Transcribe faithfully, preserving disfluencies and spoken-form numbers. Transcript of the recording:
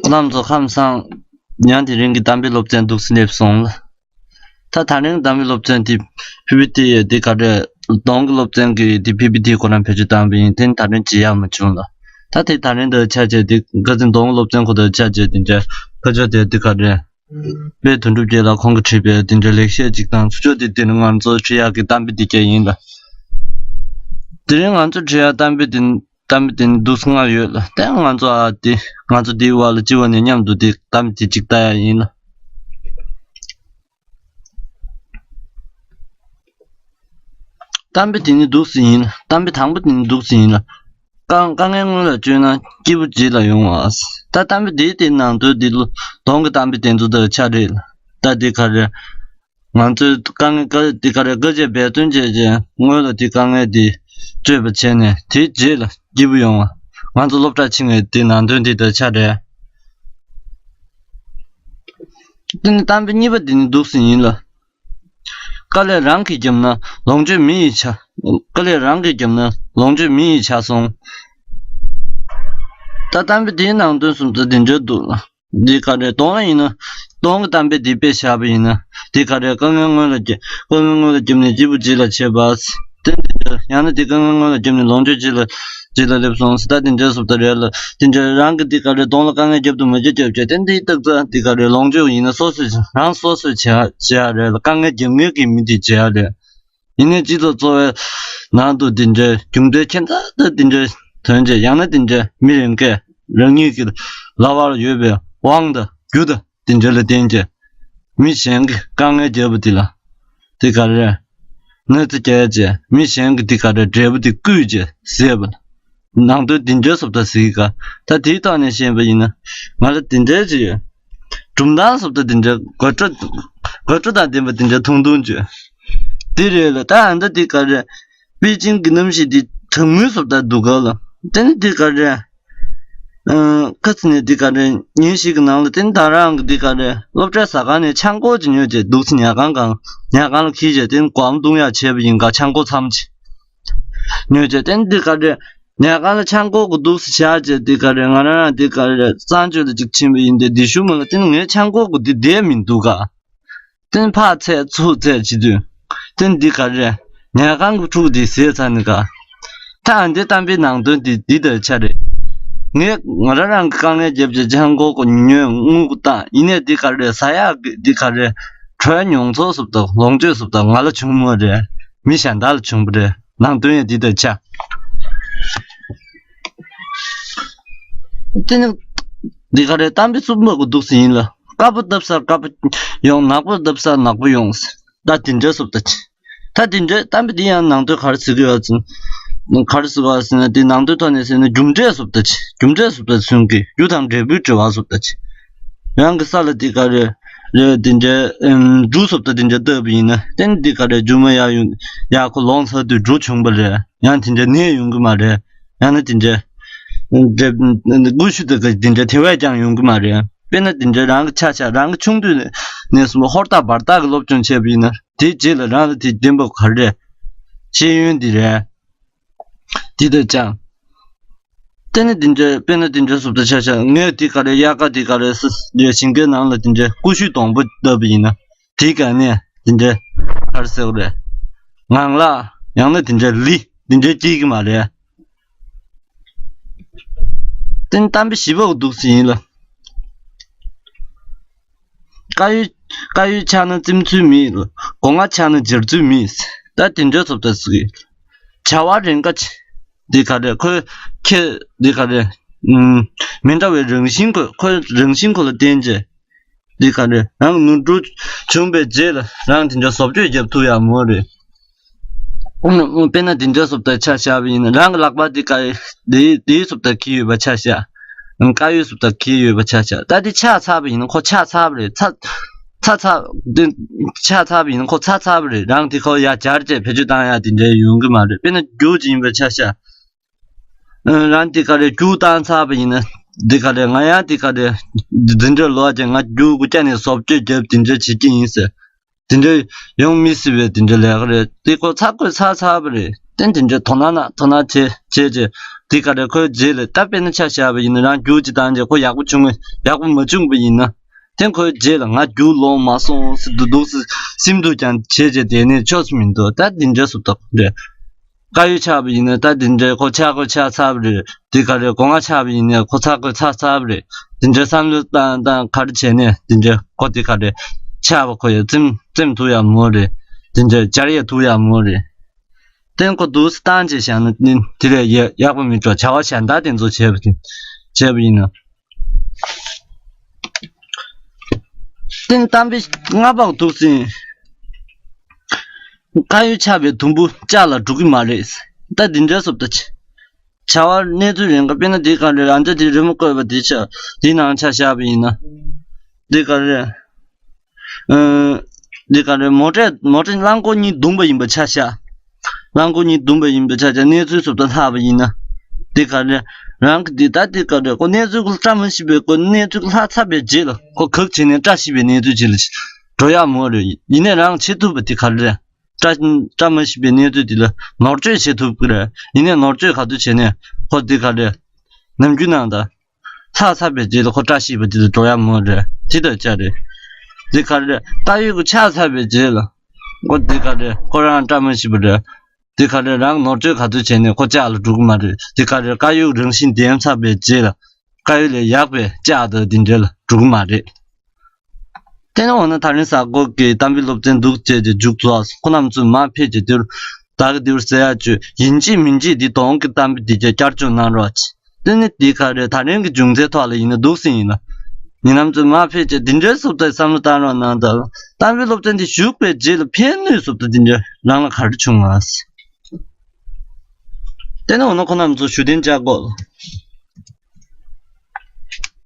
རྣམ་ཚོ་ཁམས་བཟང་། ཡང་དེ་རིང་གི་གཏམ་དཔེ་སློབ་ཚན་འདུག་སེ་སླེབས་སོང་ལ། ད་ད་རིང་གཏམ་དཔེ་སློབ་ཚན་དེ་ཕི་པི་ཊི་ཡི་དེ་ག་རེ། གདོང་གི་སློབ་ཚན་གྱི་དེ་ཕི་པི་ཊི་ཁོ་རང་བེད་སྤྱོད་བཏང་པ་ཡིན། དེ་ནི་ད་རིང་བྱེད་ཡག་མ་བྱུང་ལ། ད་དེ་ད་རིང་དང་ཆ་བྱས་དེ་ཁ་སང་གདོང་གི་སློབ་ཚན་ཁོ་དང་ཆ་བྱས་དེ་འདྲ་ཕ་ཆོས་དེ་དེ་ག་རེ། དཔལ་དོན་གྲུབ་རྒྱལ་ལགས་ཁོང་གིས་བྲིས་པའི་དེ་འདྲའི་ལེགས་བཤད་ཅིག་དང་ཚུར་ཕྱོགས་དེ་དེ་ནི་ང་ཚོ་བྲིས་ཡག་གི་གཏམ་དཔེ་དེ་གྱད་ཡིན་ལ། དེ་རིང་ང་ཚོ་བྲིས་ཡག་གཏམ་དཔེ་དེ་གཏམ་དཔེ་དེ་ནི་འདུག་སེ་ལྔ་ཡོད་ལ། དེ་ང་ཚོ་ཨ་དེ་ང་ཚོ་དེའི་བར་ལ་སྤྱི་བོ་ནས་མཉམ་དུ་དེ་གཏམ་དཔེ་དེ་ཅིག་ལྟ་ཡག་ཡིན་ལ། གཏམ་དཔེ་དེ་ནི་འདུག་སེ་ཡིན་ལ། གཏམ་དཔེ་དང་པོ་དེ་ནི་འདུག་སེ་ཡིན་ལ། དཀའ་དཀའ་ངལ་སྔོན་ལ་བཅོས་ན་སྐྱིད་པོ་རྗེས་ལ་ཡོང་བ། ད་གཏམ་དཔེ་དེའི་དེ་ནང་དོན་དེ་ལོ་གདོང་གི་གཏམ་དཔེ་དེ་ཚོ་དང་ཆ་རེད་ལ། ད་དེ་ག་རེ། ང་ཚོས་དཀའ་ངལ་དཀའ་དེ་ག་རེ་དཀའ་སྤྱད་འབད་བརྩོན་བྱས་རྗེས་སྔོན་ལ་དེ་དཀའ་ངལ་དེ་གཅོད་པ་བྱས་ནས་དེའི་རྗེས་ལ་སྐྱིད་པོ་ཡོང་བ། ང་ཚོ་སློབ་གྲྭ་ཕྱིན་ནས་དེ་ནང་དོན་དེ་དང་ཆ་རེད། དེ་ནི་གཏམ་དཔེ་གཉིས་པ་དེ་ནི་འདུག་སེ་ཡིན་ལ། དཀའ་ལས་རང་གིས་བརྒྱབ་ན་ལོངས་སྤྱོད་མི་ཡིས་བྱ། དཀའ་ལས་རང་གིས་བརྒྱབ་ན་ལོངས་སྤྱོད་མི་ཡིས་བྱ་སོང་། ད་གཏམ་དཔེ་དེའི་ནང་དོན་གསུམ་ཚོ་དེ་འདྲ་འདུག་ལ། འདི་ག་རེ་གདོང་ལ་ཡིན་ན། གདོང་གི་གཏམ་དཔེ་འདི་དཔེ་བཞག་པ་ཡིན་ན། འདི་ག་རེ་དཀའ་ངལ་སྔོན་ལ་བརྒྱབ། དཀའ་ངལ་སྔོན་ལ་བརྒྱབ་ནས་སྐྱིད་པོ་རྗེས་ལ་བྱེད་པ། དེ་འདི་འདྲ་ཡང་ན་འདི་དཀའ་ངལ་སྔོན་ལ་བརྒྱབ་ནས་ལོངས་སྤྱོད་རྗེས་ལ་རྗེས་ལ་སླེབས་སོང་ཟེར། ད་དེ་འདྲའི་བཟོ་ལྟ་རེད་ལ། དེ་འདྲ་རང་གི་འདི་ག་རེ་གདོང་ལ་དཀའ་ངལ་བརྒྱབ་དང་མ་བརྒྱབ་བརྒྱབ་བྱས་དེ་འདི་རྟག་ཙང་འདི་ག་རེ་ལོངས་སྤྱོད་ཡིན་ན་སོ་སོས་རང་སོ་སོས་བྱེད་བྱེད་ཡག་རེད་ལ། དཀའ་ངལ་བརྒྱབ་མཁན་གྱི་མི་དེ་བྱེད་ཡག་རེད། ཡིན་ནའི་སྤྱི་ཚོགས་འཚོ་བའི་ནང་དུ་འདི་འདྲའི་རྒྱུ་འབྲས་ཁྱད་མཚར་དང་འདི་འདྲའི་དོན་བྱེད། ཡང་ན་འདི་འདྲའི་མི་རེ་འགས་རང་ཉིད་ཀྱི་ལག་པར་ཡོད་པའི་དབང་དང་རྒྱུ་དང་འདི་འདྲ་ལ་བརྟེན་བྱས་མི་གཞན་གྱི་དཀའ་ངལ་བརྒྱབ་པ་འདི་ལ་འདི་ག་རེ་གནོད་འཚེ་བརྒྱབ་བྱས་མི་གཞན་གྱི་འདི་ག་རེ་འབྲས་བུ་འདི་བརྐུས་བྱས་ཟད་པ་ལ། ནང་དོན་འདི་འདྲའི་བཟོ་ལྟ་ཟེར་གི་ག་ད་དེའི་ཐོག་ནས་བཤད་པ་ཡིན་ན། ང་ལ་འདི་འདྲའི་ཅིག་ཡོད། སྒྲུང་གཏམ་བཟོ་ལྟ་འདི་འདྲའི་དགོད་བྲོ་དགོད་བྲོ་དང་ལྡན་པ་འདི་འདྲའི་ཐུང་ཐུང་བརྗོད། འདི་རེད་ལ། ད་ཨ་ད་འདི་ག་རེ། པེ་ཅིང་གི་གནམ་གཤིས་འདི་གྲང་མོའི་བཟོ་ལྟ་འདུག་ག་ལ། དེ་ནི་འདི་ག་རེ། ཨ་ཁ་ཚིག་ནས་འདི་ག་རེ། ཉིན་ཞིག་གི་ནང་ལ་དེ་ནི་ད་རང་གི་འདི་ག་རེ། སློབ་གྲྭའི་ཟ་ཁང་ནས་ཆང་ཀོ་ཅིག་ཉོས་བྱས་འདུག་སེ་ཉལ་ཁང་གང་ཉལ་ཁང་ལ་འཁྱེར་བྱས་དེ་ནི་སྒོའམ་བརྡུང་ཡག་བྱས་པ་ཡིན་ག་ཆང་ཀོ་མཚམས་ཅིག་ཉོས་བྱས་དེ་ནི་འདི་ག་རེ། ཉལ་ཁང་ལ་ཆང་ཀོ་གི་འདུག་སེ་བཞག་བྱས་འདི་ག་རེ། ང་རང་རང་འདི་ག་རེ་གསང་སྤྱོད་ལ་ཅིག་ཕྱིན་པ་ཡིན་ཏེ། འདི་ཞུ་མ་ལ་དེ་ནི་ངའི་ཆང་ཀོ་གི་འདི་བསྡད་མི་འདུག་ག་དེ་ནི་ཕར་ཚད་ཚུར་ཚད་བྱེད་དུས་དེ་ནི་འདི་ག་རེ། ཉལ་ཁང་གི་ཕྲུ་གུ་འདི་ཟས་ཚར་ནི་ག་ད་འདི་གཏམ་དཔེའི་ནང་དོན་འདི་འདི་ལྟར་ཆགས་རེད། ངས་ང་རང་རང་གི་དཀའ་ངལ་བརྒྱབ་བྱས་ཆང་ཀོ་གོ་ཉོས་དངུལ་གོ་བཏང་། ཡིན་ནའི་འདི་ག་རེ་ཟ་ཡག་གི་འདི་ག་རེ་དྲོད་མྱོང་ཚོར་སོབ་དང་ལོངས་སྤྱོད་སོབ་དང་ང་ལ་བྱུང་མ་རེད། མི་གཞན་དག་ལ་བྱུང་བ་རེད། ནང་དོན་ཡང་འདི་ལྟར་ཆགས། དེ་ནི་འདི་ག་རེ་གཏམ་དཔེ་གསུམ་པ་གོ་འདུག་སེ་ཡིན་ལ། དཀར་པོ་བཏབ་སར་དཀར་པོ་ཡོང་། ནག་པོ་བཏབ་སར་ནག་པོ་ཡོང་། ད་དེ་འདྲའི་སོབ་ད་ཆེ། ད་དེ་འདྲའི་གཏམ་དཔེ་འདི་ཡང་ནང་དོན་ག་རེ་ཟེར་གི་ཡོད་ཟེར་ན། ག་རེ་ཟེར་གི་ཡོད་ཟེར་ན་དེ་ནང་དོན་ཐོག་ནས་ཟེར་ན་རྒྱུ་འབྲས་སོབ་ད་ཆེ། རྒྱུ་འབྲས་སོབ་ད་མཚོན་གི། རྒྱུ་དང་འབྲས་བུའི་འབྲེལ་བ་སོབ་ད་ཆེ། རང་གི་ས་ལ་དེ་ག་རེ་རེད། དེ་འདྲའི་ཨམ་འབྲུ་སོབ་ད་དེ་འདྲ་བཏབ་པ་ཡིན་ན་དེ་ནི་དེ་ག་རེ་རྒྱུ་མ་ཡར་ཡོང་ཡར་ཁོ་ལོང་ཚར་དུས་འབྲུ་བྱུང་བ་རེད། ཡང་དེ་འདྲའི་ནད་ཡོང་གི་མ་རེད། ཡང་ན་དེ་འདྲའི་འདྲ་ཀུ་ཤུ་དེ་ག་དེ་འདྲའི་དེ་བས་ཀྱང་ཡོང་གི་མ་རེད། དཔེར་ན་དེ་འདྲའི་རང་གི་ཆ་བཞག་རང་གི་ཆུང་དུས་ནས་བཟུང་ཧོར་ཐག་བར་ཐག་གི་སློབ་སྦྱོང་བྱས་པ་ཡིན་ན་དེའི་རྗེས་ལ་རང་ལ་དེ་བདེན་པ་ག་རེ་རེད། ཤེས་ཡོན་འདི་རེད། དེ་དེ་ཅང་། དེ་ནི་དེ་འདྲའི་དཔེར་ན་དེ་འདྲའི་སོབ་ད་ཆ་བཞག་ངས་དེ་ག་རེ་དབྱར་ཁ་དེ་ག་རེ་སི་ཞིང་ཁའི་ནང་ལ་དེ་འདྲའི་ཀུ་ཤུའི་སྡོང་པོ་བཏབ་པ་ཡིན་ན་དེ་ག་ནས་དེ་འདྲའི་ག་རེ་ཟེར་དགོས་རེད། ངང་ལག་ཡང་ན་དེ་འདྲའི་ལི་དེ་འདྲའི་སྐྱེ་གི་མ་རེད། དེ་ནི་གཏམ་དཔེ་བཞི་པ་གོ་འདུག་སེ་ཡིན་ལ། དཀར་ཡོལ་དཀར་ཡོལ་ཆགས་ན་བཙེམ་ཚུལ་མེད། སྒོ་ང་ཆགས་ན་སྦྱར་ཚུལ་མེད། ད་དེ་འདྲའི་སོབ་ད་ཟེར་གི། བྱ་བ་རན་ཁ་ཆེ། འདི་ག་རེ་ཁོའི་ཁྱེད་འདི་ག་རེ་ཨུམ་མི་འདྲ་བའི་རང་བཞིན་ཁོ་ཁོའི་རང་བཞིན་ཁོ་ལ་བརྟེན་བྱས། འདི་ག་རེ་རང་ནོར་འཁྲུལ་བྱུང་བའི་རྗེས་ལ་རང་དེ་འདྲ་བཟོ་བཅོས་རྒྱབ་ཐུབ་ཡག་མོ་རེད། དཔེར་ན་དེ་འདྲའི་སོབ་ད་ཆ་བཞག་པ་ཡིན་ན་རང་གི་ལག་པ་འདི་ག་རེ་དེའི་དེའི་སོབ་ད་འཁྱེར་ཡོད་པ་ཆ་བཞག་དཀར་ཡོལ་སོབ་ད་འཁྱེར་ཡོད་པ་ཆ་བཞག་ད་དེ་ཆགས་ཚར་བ་ཡིན་ན་ཁོ་ཆགས་ཚར་བ་རེད། ཚ་ཚ་ཚ་དེ་ཆགས་ཚར་བ་ཡིན་ན་ཁོ་ཚ་ཚར་བ་རེད། རང་དེ་ཁོ་ཡར་སྦྱར་བྱས་བེད་སྤྱོད་བཏང་ཡག་དེ་འདྲའི་ཡོང་གི་མ་རེད། དཔེར་ན་རྒྱུ་ཅིག་ཡིན་པ་ཆ་བཞག་ཨ་རང་དེ་ག་རེ་རྒྱུ་བཏང་ཚར་བ་ཡིན་ན་དེ་ག་རེ་ང་ཡང་དེ་ག་རེ་འདི་འདྲ་ལོག་ཅིག་ང་རྒྱུ་དགུ་བརྒྱ་ནས་བཟོ་བཅོས་རྒྱབ་དེ་འདྲ་བྱེད་ཀྱི་ཡིན་ཟེར། དེ་འདྲ་ཡོང་མི་སྲིད་པའི་དེ་འདྲ་ལས་ཀ་རེད། དེ་ཁོ་ཚ་དགོས་ཚ་ཚ་བ་རེད། དེ་དེ་འདྲ་དོ་སྣང་ན་དོ་སྣང་བྱེད་བྱེད་ཅེས་ དེ་ག་རེ་ཁོའི་རྗེས་ལ་ད་དཔེར་ན་ཆ་བཞག་པ་ཡིན་ན་རང་རྒྱུགས་ཅིག་བཏང་རྗེས་ཁོ་ཡག་པོ་བྱུང་ཡག་པོ་མ་བྱུང་པ་ཡིན་ན། དེ་ཁོའི་རྗེས་ལ་ང་རྒྱུགས་ལོང་མ་སོང་ཟེར་འདུག་འདུག་སེ་སེམས་སྡུག་ཀྱང་བྱས་རྗེས་དེ་ནས་ཆོག་སུ་མི་འདུག་ད་འདི་འདྲ་སུ་ཐོག་རེད། དཀར་ཡོལ་ཆགས་པ་ཡིན་ན་ད་འདི་འདྲའི་ཁོ་ཆག་དགོས་ཆགས་ཚར་བ་རེད། འདི་ག་རེ་སྒོ་ང་ཆགས་པ་ཡིན་ན་ཁོ་ཚ་དགོས་ཚ་ཚར་བ་རེད། འདི་འདྲའི་བསམ་བློ་བཏང་བཏང་ག་རེ་བྱས་ནས་འདི་འདྲའི་ཁོ་འདི་ག་རེ་ཆགས་པ་ཁོ་ཡ་ཙིམ་ཙིམ་ཐུབ་ཡ་མོ་རེད། འདི་འདྲའི་སྦྱར་ཡ་ཐུབ་ཡ་མོ་རེད། དེ་ཁོ་འདུག་སེ་བཏང་བྱས་བཞག་ན་ནི་དེ་ལས་ཡ་ཡག་པོ་མི་འགྲོ། བྱ་བ་གཞན་དག་དེ་ཚོ་བྱས་པ་དེ་བྱས་པ་ཡིན་ན། རྟེན་གཏམ་དཔེ་ལྔ་པ་འདུག་ཟིན། དཀར་ཡོལ་ཆགས་པའི་དུམ་བུ་ལྕགས་ལ་འགྲོ་གི་མ་རེད། ད་འདི་འདྲའི་བཟོ་ལྟ་ཆེ། བྱ་བ་གནས་ཚུལ་རིང་ག་དཔེར་ན་འདི་ག་རེ་རང་ཅག་འདི་རི་མོ་བཀོད་པ་འདི་ཆ་འདི་ནང་ཆ་བཞག་པ་ཡིན་ན། འདི་ག་རེ། ཨ། འདི་ག་རེ་མོ་ཊའི་མོ་ཊའི་རླངས་འཁོར་གཉིས་བརྡུངས་པ་ཡིན་པ་ཆ་བཞག་རླངས་འཁོར་གཉིས་བརྡུངས་པ་ཡིན་པ་ཆ་བཞག་གནས་ཚུལ་བཟོ་ལྟ་ལྷག་པ་ཡིན་ན། འདི་ག་རེ། རང་གི་འདི་ད་འདི་ག་རེ་ཁོ་གནས་ཚུལ་གྱི་བཀྲ་མ་ཤིས་པའི་ཁོ་གནས་ཚུལ་གྱི་ལྷག་ཚར་བའི་རྗེས་ལ་ཁོ་གག་བྱས་ནས་བཀྲ་ཤིས་པའི་གནས་ཚུལ་ཅིག་ལ་འགྲོ་ཡག་མོ་རེད། ཡིན་ནའི་རང་བྱེད་ཐུབ་པ་འདི་ག་རེ་རེད། བཀྲ་བཀྲ་མ་ཤིས་པའི་གནས་ཚུལ་འདི་ལ་ནོར་བཅོས་བྱེད་ཐུབ་ཀྱི་རེད། ཡིན་ནའི་ནོར་བཅོས་ག་དུས་བྱས་ནས་ཁོ་འདི་ག་རེ་ནམ་རྒྱུན་ནང་ད་ལྷག་ཚར་བའི་རྗེས་ལ་ཁོ་བཀྲ་ཤིས་པ་འདི་ལ་འགྲོ་ཡག་མོ་རེད། དེ་ལྟར་བྱ་རེད། འདི་ག་རེ་དཀར་ཡོལ་གྱི་ཆགས་ཚར་བའི་རྗེས་ལ་ཁོ་འདི་ག་རེ་ཁོ་རང་བཀྲ་མ་ཤིས་པ་རེད། འདི་ག་རེ་རང་ནོར་བཅོས་ག་དུས་བྱས་ནས་ཁོ་ལྕགས་ལ་འགྲོ་གི་མ་རེད། འདི་ག་རེ་དཀར་ཡོལ་རང་བཞིན་ལྡན་ཚར་བའི་རྗེས་ལ་དཀར་ཡོལ་ལས་ཡག་པའི་ལྕགས་དང་འདི་འདྲ་ལ་འགྲོ་གི་མ་རེད། དེ་ནས་འོ་ན་ད་རིང་གཟའ་འཁོར་གྱི་གཏམ་དཔེ་སློབ་ཚན་འདུག་བྱས་ཏེ་མཇུག་རྫོགས། ཁོ་རྣམ་ཚོས་མར་ཕེབས་ཀྱི་དུས་བདག་གི་དེ་བར་ཟེར་ཡག་བཅུད་ཡིན་གཅིག་མིན་གཅིག་འདི་གདོང་གི་གཏམ་དཔེ་འདི་བཅས་བསྐྱར་བཅོས་གནང་རོགས་གྱིས། དེ་ནི་འདི་ག་རེ་ད་རིང་གི་འབྱུང་རྩའི་ཐོག་ལ་ཡིན་ན་འདུག་སེ་ཡིན་ལ། ངེད་རྣམ་ཚོས་མར་ཕེབས་ཀྱི་འདི་འདྲའི་བཟོ་ལྟ་བསམ་བློ་བཏང་རོགས་གནང་དང་། གཏམ་དཔེ་སློབ་ཚན་འདི་ཞུགས་པའི་རྗེས་ལ་ཕན་ནུས་བཟོ་ལྟ་འདི་འདྲ་རང་ལ་ག་རེ་བྱུང་ང་། དེ་ནས་འོ་ན་ཁོ་རྣམ་ཚོ་ཞུ་རྟེན་བཅའ་དགོས།